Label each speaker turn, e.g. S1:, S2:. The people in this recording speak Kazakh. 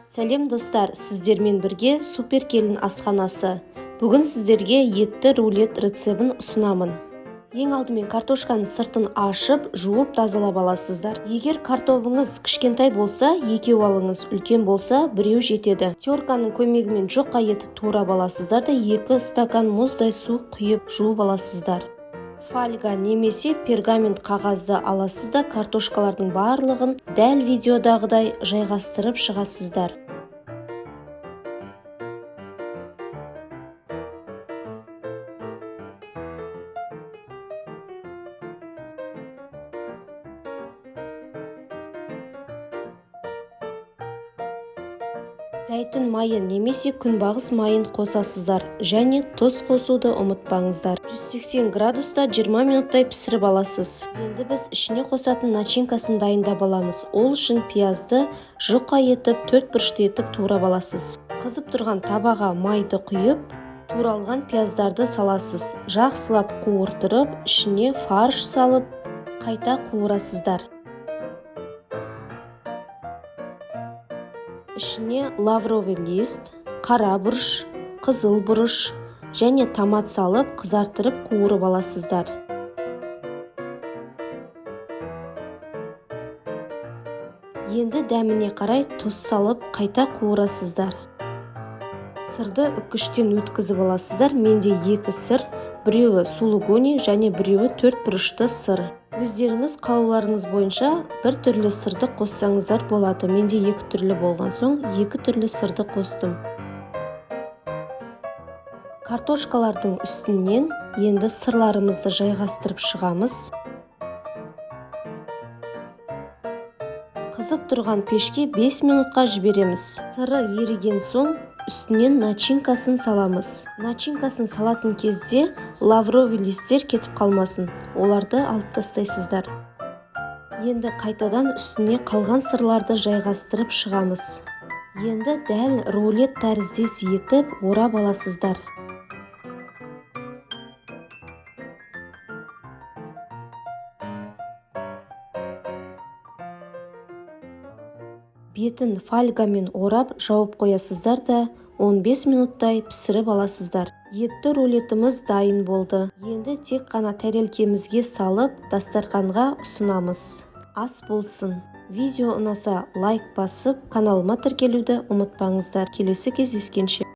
S1: Сәлем, достар! Сіздермен бірге Супер келін асханасы. Бүгін сіздерге етті рулет рецебін ұсынамын. Ең алдымен картошканың сыртын ашып, жуып, тазалап аласыздар. Егер картобыңыз кішкентай болса, екеу алыңыз, үлкен болса, біреу жетеді. Терканың көмегімен жұқа етіп турап аласыздар да, 2 стакан мұздай су құйып жуып аласыздар. Фольга немесе пергамент қағазды аласыз да, картошкалардың барлығын дәл видеодағыдай жайғастырып шығасыздар. Зәйтүн майы немесе күнбағыс майын қосасыздар және тұз қосуды ұмытпаңыздар. 180 градуста 20 минуттай пісіріп аласыз. Енді біз ішіне қосатын начинкасын дайындап аламыз. Ол үшін пиязды жұқа етіп, төрт бұрышты етіп турап аласыз. Қызып тұрған табаға майды құйып, туралған пияздарды саласыз. Жақсылап қуыртырып, ішіне фарш салып, қайта қуырасыздар. Ішіне лавровый лист, қара бұрыш, қызыл бұрыш және томат салып, қызартырып қуырып аласыздар. Енді дәміне қарай тұз салып, қайта қуырасыздар. Сырды үккіштен өткізіп аласыздар. Менде 2 сыр, біреуі сулугуни және біреуі төрт бұрышты сыр. Өздеріңіз қалауларыңыз бойынша бір түрлі сырды қоссаңыздар болады. Менде 2 түрлі болған соң 2 түрлі сырды қостым. Картошкалардың үстінен енді сырларымызды жайғастырып шығамыз. Қызып тұрған пешке 5 минутқа жібереміз. Сыры еріген соң үстінен начинкасын саламыз. Начинкасын салатын кезде лавровый листтер кетіп қалмасын, оларды алып тастайсыздар. Енді қайтадан үстіне қалған сырларды жайғастырып шығамыз. Енді дәл рулет тәріздес етіп орап аласыздар. Бетін фольгамен орап жауып қоясыздар да 15 минуттай пісіріп аласыздар. Етті рулетіміз дайын болды. Енді тек қана тәрелкемізге салып, дастарханға ұсынамыз. Ас болсын. Видео ұнаса лайк басып, каналыма тіркелуді ұмытпаңыздар. Келесі кездескенше.